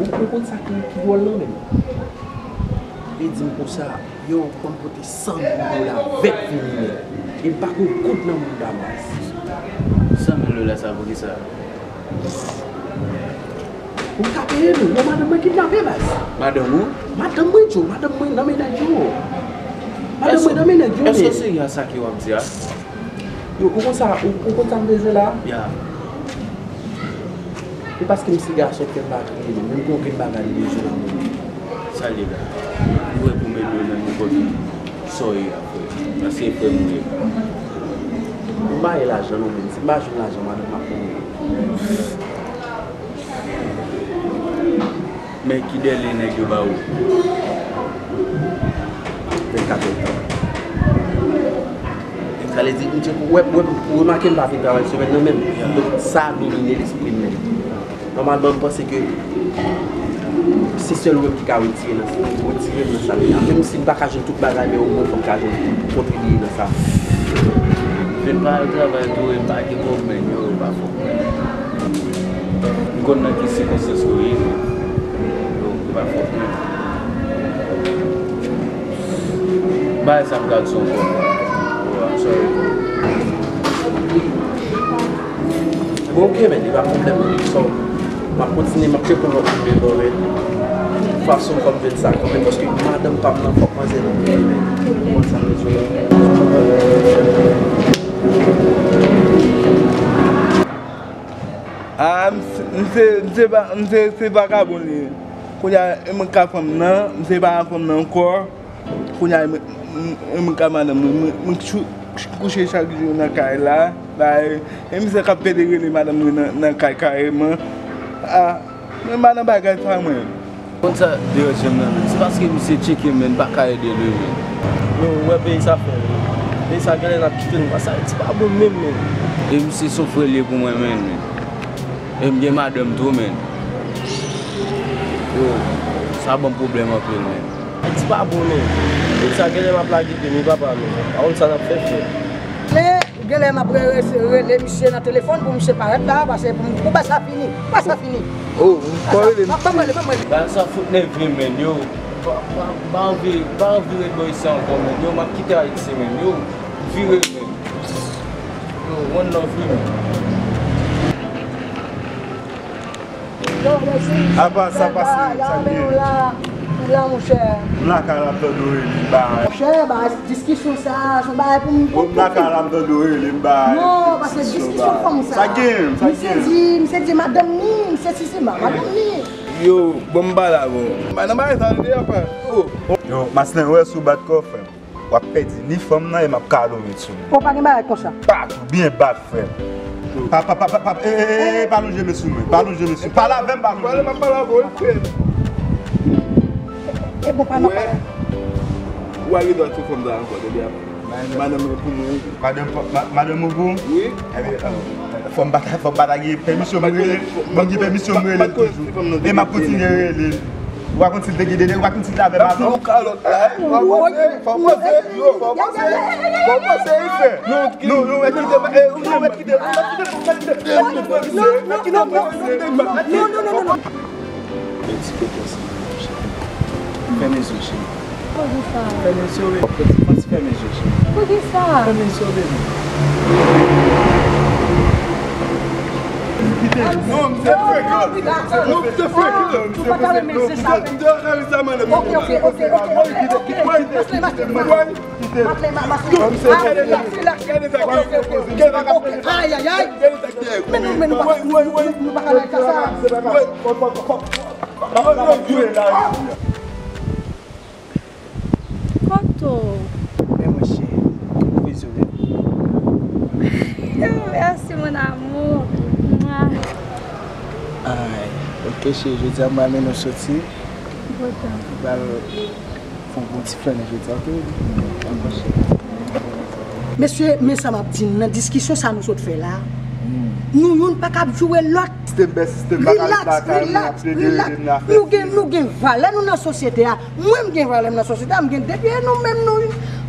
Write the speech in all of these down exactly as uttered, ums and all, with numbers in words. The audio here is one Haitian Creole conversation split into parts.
Ou konn sa ki, ki dwòl nan menm? Li di m konsa, yo, fò m pote san mil dola avèk vini menm. E m pa gen yon goud nan mouda m, baz. San mil dola sa pou kisa? Ou ka peye nou. Yon madanm mwen kidnape, baz. Madanm ou? Madanm mwen, Djo. Madanm mwen nan men nèg yo. Madanm mwen nan men nèg yo. Èske w serye a sa ke w ap di a? Yo, ou konn sa, ou, ou konn sa m bezwen la? Ya. E paske m se gason fè m pa kriye menm, menm gen yon grenn bagay li bezwen nan men m. Sa l ye la? M prè pou m ede w nan nenpòt sa w ye a, frè. Paske frè m ou ye. M pa gen lajan non, menm si m pa jwenn lajan, madanm m ap mouri. Men ki dèle nèg yo ba ou? Vennkat èdtan. Sa vle di, m tcheke, ou wè, ou wè, ou remake m pa vin travay semèn nan menm. Donk, sa domine lespri m menm. Nòmalman, m panse ke se sèl ou menm ki ka retire nan, retire m nan sa m ye a. Menm si m pa ka jwenn tout bagay, men omwen fò m ka jwenn kontribiye nan sa. Vin pa al travay tou, e m pa gen pwoblèm, yo, pa fòk. M konn nan ki sikonstans ou ye, men yo pa fòk non. Bagay sa m ka di w ankò. Oh, I'm sorry. Bon, ok, men li pa pwoblèm non. So, m ap kontinye, m ap tcheke yon lòt nimewo, men fason fò m jwenn sa kanmenm, paske madanm pa m nan, fòk manzè nan, men konn sa m bezwen. Ah, m se, m se, m se va-, m se, se vagabon li ye. Kounye a, e mwen k ak fanm nan, m se pa ak fanm nan ankò. Kounye a, e mwen, m, e mwen k ak madanm mwen, mwen, mwen chou-, kouche chak jou nan kay la, bay, e misye k ap pede rele madanm mwen nan, nan kay kareman. Ah, mwen pa nan bagay sa, mwen. Konn sa deranje m nan, men se paske misye tcheke m, men m pa ka ede l, wi, men. Yo, ou wè peyi sa fè, wi. Peyi sa genlè n ap kite nou, paske Ayiti pa bon menm, men. E misye se yon frè l ye pou mwen, men, men. E m gen madanm tou, men. Yo, sa ban m pwoblèm anpil, men. Ayiti pa bon, men. Peyi sa genlè m ap lage pye, men papa, men. Pa konn sa n ap fè, frè. Men, Genlè m ap re-, re-, rele misye nan telefòn pou misye parèt la, paske pou m, pou bagay sa fini. Bagay sa fini. Oh, ou pa rele m? Ban m rele, ban m rele. Bagay sa fout nève m, men, yo. Pa, pa, pa anvi, pa anvi ret bò isi ankò, men, yo. M ap kite Ayiti, men, yo. Vire, men. Yo, one love, wi, men. Apa sa pase, sa gen? Ou la, ou la, monchè. M lakay la, m tande w rele m bay. Monchè, bay diskisyon sa, se yon bagay pou m. Bon, m lakay la, m tande w rele m bay. Non, paske diskisyon fanm sa. Sa gen, sa gen. Misye di, misye di madanm ni, misye si se ma-, madanm ni. Yo, bon, m pa la, bon. M pa nan bagay sa, rete apa. Oh. Yo, Maslin, wè si w bat kò, frè m. W ap pèdi ni fanm nan e m ap kale w met sou mwen. Ou pa gen bagay konsa. Bat ou byen bat, frè m. Pa, pa, pa, pa, pa, e, e, e, e, pa lonje men sou mwen. Pa lonje men sou mwen. Pale avè m, pa lonje men sou mwen. Pale, m ap pale avè w, frè m. E bon, pa nan pale. Ou al gen dwa tou fanm sa ankò, depi apre. Madanm mwen pou mwen. Madanm, ma-, madanm ou pou? Wi. Ebyen, fò m pa ta, fò m pa ta gen pèmisyon pou m rele. Ban m gen pèmisyon pou m rele toujou. E m ap kontinye rele. Ou pa konn si l te gen dede, ou pa konn si l t avè madanm. Ou kalòt la, wi. Fò panse, fò panse, yo, fò panse, fò panse, wi, frè. Nou, nou, nou mèt kite, e, nou mèt kite, nou mèt kite, nou mèt kite, nou mèt kite, nou mèt kite. Non, non, non, non, non. Yon ti kote ansanm, cheri. Fèmen zye, cheri. Poukisa? Fèmen zye w, baby. Fèmen zye w, cheri. Poukisa? Fèmen zye w, baby. Kite. Non, misye frekan. Non, misye frekan. Ou pa ka renmen zye sa. Kite, kite, kite, kite, kite. Kite, kite, kite. Maslin, ma-, Maslin. Relax, relax. Ok, ok, ok. Ayayay. Men nou, men nou pa, nou, nou, nou pa ka lage sa. Koto. Men mwen cheri, ou bezwen. Mèsi, mon amour. Mwa. Ay, ok, cheri, jodi a m pral mennen w soti. Bon tan. M pral fè yon bon ti flannen jodi a, ok, baby? Dakò, cheri. Mesye, men sa m ap di nou, nan diskisyon sa nou sot fè la, nou youn pa kab joure lòt. Sistèm bèl sistèm pa ka ret lakay nou ap plede rele m nan afè. Nou gen, nou gen valè nou nan sosyete a. Mwen, m gen valè m nan sosyete a, m gen de pye nou menm nou,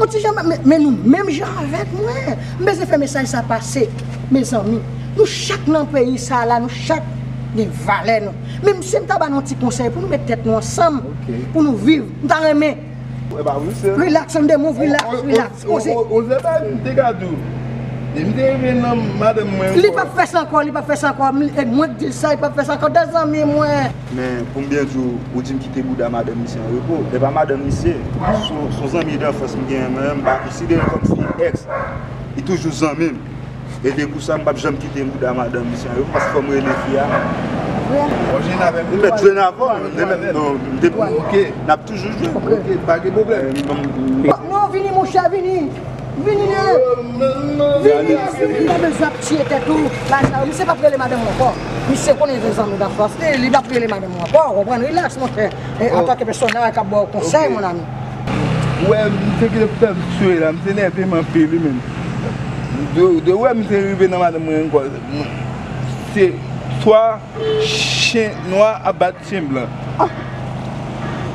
yon ti jan, men, men nou menm jan avèk mwen. M bezwen fè mesaj sa pase, mezanmi. Nou chak nan peyi sa la, nou chak Gen valè nou. Men misye, m ta ba nou yon ti konsèy pou nou met tèt nou ansanm, pou nou viv. M ta renmen. Relax, on the move, relax, relax, poze. Onzè pa m te ka di w. Depi m te rive nan madanm mwen. Li p ap fè sa ankò, li p ap fè sa ankò. E mwen k di l sa, li p ap fè sa ankò. De zanmi mwen. Men, pou m byen di w, ou di m kite bouda madanm misye an repo. E pa madanm misye. Se yon zanmi danfans m genyen mwen, m pa konsidere l kòmsi ex. Li toujou zanmi m. E se pou sa m p ap janm kite bouda madanm misye an repo, paske fò m rele fi a. M mèt jwe n avè w, m te mèt, non, m te, n ap toujou jwe. Ok, pa gen pwoblèm. Non, vini, monchè, vini. Vini, vini, vini. Ou pa bezwen ap tiye tèt ou. Misye p ap rele madanm ou ankò. Misye konnen se zanmi danfans li, li p ap rele madanm ou ankò. Ou konprann? Rilaks, monchè. E antanke pèsonaj k ap ba w konsèy, mon ami. Ou wè, m te kite fè m swe la, m te nève m anpil, wi, menm. De, de wè m te rive nan madanm mwen ankò. Se swa chen nwa ap bat chen blan.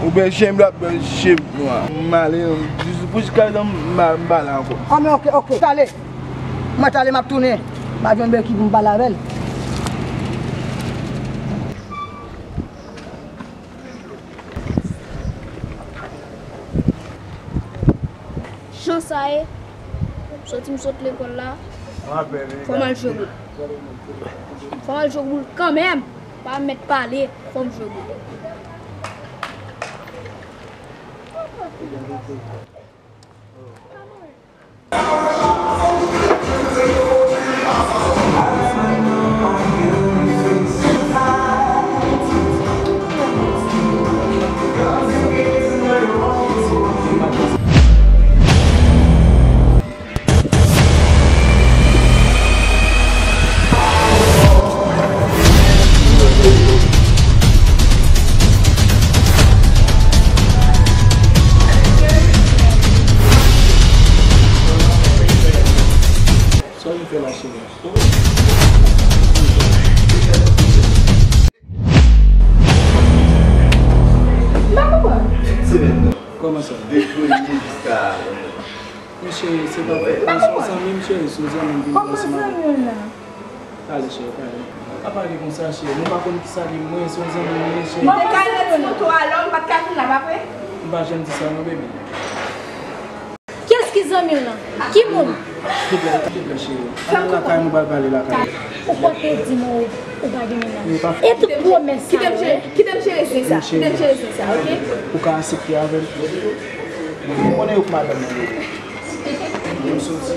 Oubyen chen blan ap bat chen nwa. M ale, m, pou jiskaske m pa, m pa la ankò. Ah, men ok, ok, ale. Mwen t ale, m ap tounen. M a jwenn Becky pou m pale avè l. Jan sa ye, soti m sot lekòl la, fò m al jwe boul. Fò m al jwe boul kanmenm. Pa mèt pale, fò m jwe boul. Sa w vin fè la, cheri? M pa konprann. Kòman sa? De premye jiska. Men cheri, se pa fòt mwen, se yon zanmi m, cheri, se yon zanmi m vin pran ansanm avè m. Talè, cheri, talè. Pa pale konsa, cheri. Nou pa konn kisa li ye, mwen, se yon zanmi m, cheri. Mwen te ka rete sou moto a, lè m pa t ka vin la, pa vre? M pa janm di sa, non, baby. Kiyès ki zanmi w lan? Ki moun? Souple, souple, cheri. Ann lakay nou, pral pale lakay. Ou pa te di m ou, ou pa gen mennaj. E tout pwomès sa yo. Kite m jere, kite m jere zen sa. Kite m jere zen sa, ok? Ou ka aksepte avè m? Ou konnen yo k madanm mwen, bebe. Menm soti.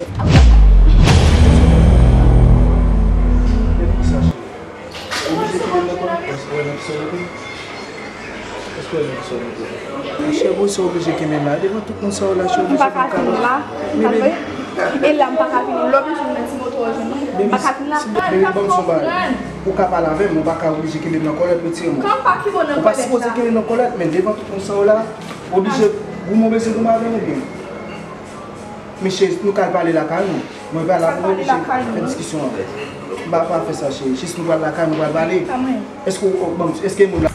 Depi sa, cheri. Oblije kite m nan kòlèt, paske w wè m ap sòlete. Paske w wè m ap sòlete. Monchè, bro, se oblije kenbe m la. Devan tout moun sa yo la, cheri, m pa ka vin la. Men, baby. E la, m pa ka vin. Lè w bezwen m nan ti moto a, jwenn mwen. M pa ka vin la. Baby, ban m son bagay. Ou ka pale avè m, ou pa ka oblije kenbe m nan kòlèt, retire m. Ou pa sipoze kenbe m nan kòlèt, men devan tout moun sa yo la, oblije, ou bezwen goumen avè m oubyen? Men cheri, nou ka al pale lakay nou. Mwen pa la pou nou, cheri, fè diskisyon an. M pa, pa fè sa, cheri. Jis nou pral lakay nou, pral pale. Èske w, bon, èske moun la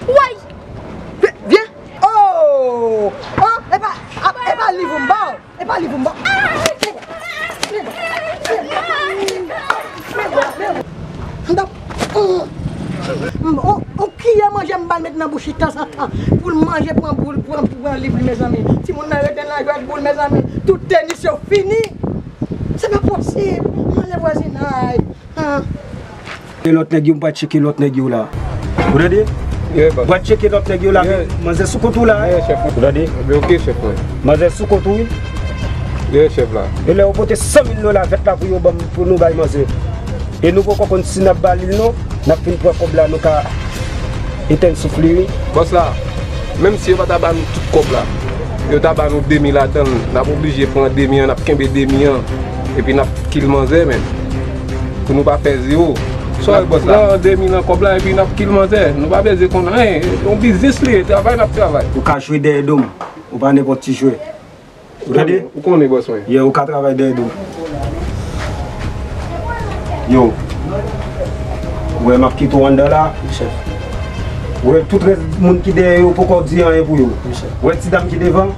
Woy! Vye, vye! Oh! Ah, e pa, ah, e pa liv ou m ba w. E pa liv ou m ba w. Ah! M t ap, oh, oh, oh, kiyè manje m ba l met nan bouch li tanzantan. Pou l manje, pran boul, pran, pran liv li, mezanmi. Timoun nan rete nan jwèt boul, mezanmi. Tout tenis yo fini. Se pa posib. M ale vwazinay. Ah. E lòt nèg yo, m pral tcheke lòt nèg yo la. Ou tande? Yeah, boss. M pral tcheke lòt nèg yo la. Yeah. Manzè sou kont ou la. Yeah, chèf. Ou tande? Ebyen, ok, chèf mwen. Manzè sou kont ou, wi. Yeah, chèf la. E lè yo pote san mil dola vèt la pou yo ban m, pou nou bay manzè. E nou poko konn si n ap ba li l non. N ap fin pran kòb la, nou ka etenn souf li, wi. Bòs la, menm si yo pa ta ba nou tout kòb la, yo ta ba nou demi ladan l, n ap oblije pran demi an, n ap kenbe demi an, epi n ap kil manzè, men. Pou nou pa fè zewo. Sa w wè, bòs la? N ap pran demi nan kòb la, epi n ap kil manzè. Nou pa bezwen konn anyen. Yon biznis li ye, travay n ap travay. Ou ka jwe dèyè do m. Ou pa nenpòt ti jwè. Ou tande? Ou konnen, bòs mwen. Yeah, ou ka travay dèyè do. Yo, ou wè m ap kite w anndan la. Wi, chèf. Ou wè tout rès moun ki dèyè yo poko di anyen pou yo. Wi, chèf. Ou wè ti dam ki devan,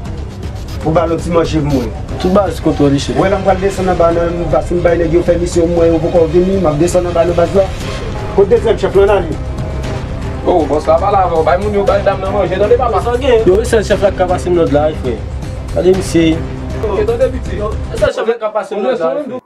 ou ba l yon ti manje pou mwen. Tout baz kontwòle, chèf. Ou wè la m pral desann anba nan baz, m bay nèg yo pèmisyon, m wè yo poko vini, m ap desann anba nan baz la. Kot dezyèm chèf lan ale? Oh, bòs la pale avè w, bay moun yo, bay dam nan manje, tande papa. Sa gen? Yo, e sèl chèf la k ka pase m lòd la, wi, frè. Gade misye. Yo, tande piti. Yo, e sèl chèf la k ka pase m lòd la, wi, frè.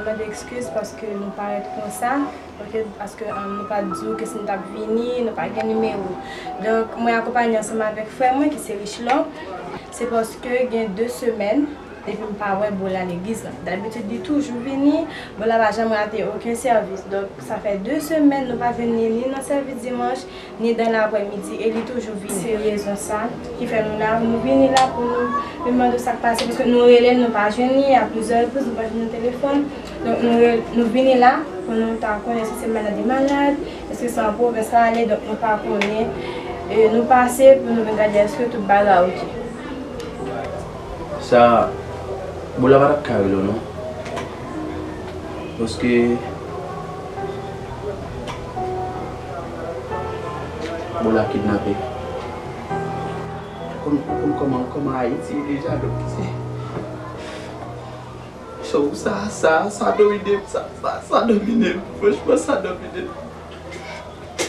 Mwen mande ekskiz paske nou parèt konsa, ok, paske, um, nou pa t di w ke si nou t ap vini, nou pa gen nimewo. Donk, mwen akonpaye ansanm avèk frè mwen ki se Richelon. Se paske gen de semèn, depi m pa wè Bola legliz la. Dabitid, li toujou vini, Bola pa janm rate okenn sèvis. Donk, sa fè de semèn nou pa jwenn li ni nan sèvis dimanch, ni dan laprèmidi, e li toujou vini. Se rezon sa ki fè nou la, nou vini la pou nou, nou mande w sa k pase, paske nou rele l, nou pa jwenn li, a plizyè repriz, nou pa jwenn li nan telefòn. Donk, nou re-, nou vini la pou nou ta konnen si se malad li malad, èske se an pwovens la ale, donk nou pa konnen. E nou pase pou nou vin gade èske tout bagay oke. Sa, Bola pa t ap ka rele w non. Paske Bola kidnape. Ou konn, ou konn kòman, kòman Ayiti ye deja, donk se, so, sa, sa, sa domine m, sa, sa, sa domine m. Franchman, sa domine m.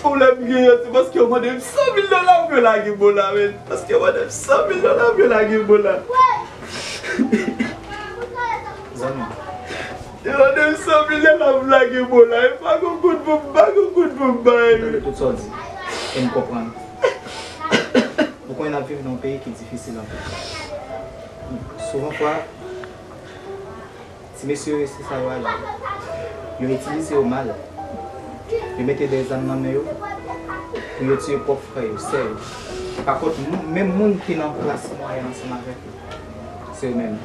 Pwoblèm m genyen, se paske yo mande m san mil dola pou yo lage Bola, men. Paske yo mande m san mil dola pou yo lage Bola. Zanmi. Yo mande m san mil dola pou lage Bola. E pa gon kout pou m, pa gon kout pou m bay. Tande tout sa w di. E m konprann. Ou konnen n ap viv nan yon peyi ki difisil anpil. Souvan fwa, ti mesye yo resi sa yo ale. Yo itilize yo mal. Yo mete de zam nan men yo pou yo tiye pwòp frè yo, sè yo. Pa kont, nou, menm moun ki nan klas mwayèn ansanm avèk yo, se yo menm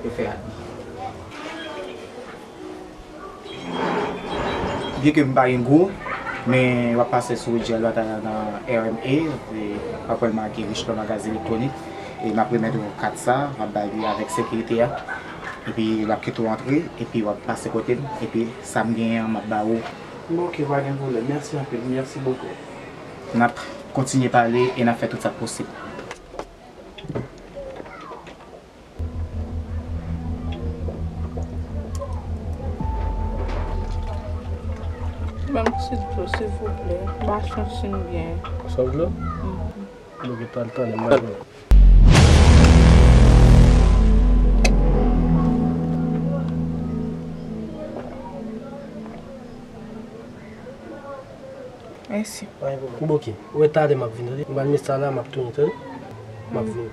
yo fè ak nou. Byenke m pa gen gwo, men w ap pase sou Rijal Bataya nan R M A, e w ap wè l make Richelon Magazin Elektwonik, e m ap remèt ou kat sa, m ap bay li avèk sekirite a, epi l ap kite w antre, epi w ap pase kote m, epi sa m genyen an, m ap ba ou. Bon, oke, pa gen pwoblèm. Mèsi anpil, mèsi bokou. N ap kontinye pale e n ap fè tout sa k posib. Ban m ti dlo, silvouplè. M pa santi m byen. Ou sòf dlo? Mhm. Bon, gen tan, tann, m al. Mèsi. Bon, oke. Ou ret talè, m ap vini, tande. M pral met sa la, m ap tounen, tande. M ap vini.